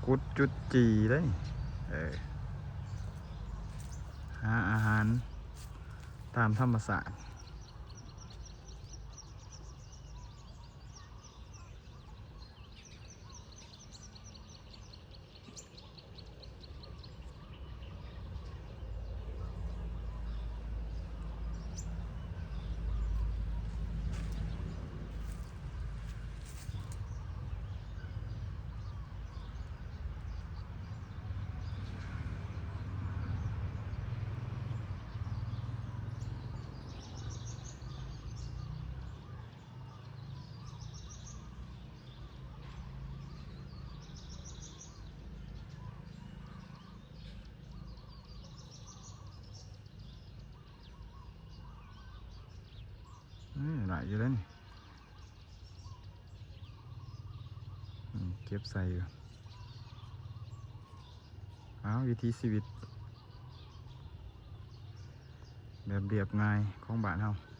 ຂຸດຈຸດຈີ່ເດ້ ເອີ ຫາອາຫານຕາມທຳມະຊາດ. ອືມ ຫຼາຍຢູ່ເດ້ນີ້ ອືມ ເກັບໃສ່ຢູ່. ອ້າວ ວິຖີຊີວິດແບບລຽບງ່າຍຂອງບ້ານເຮົາ.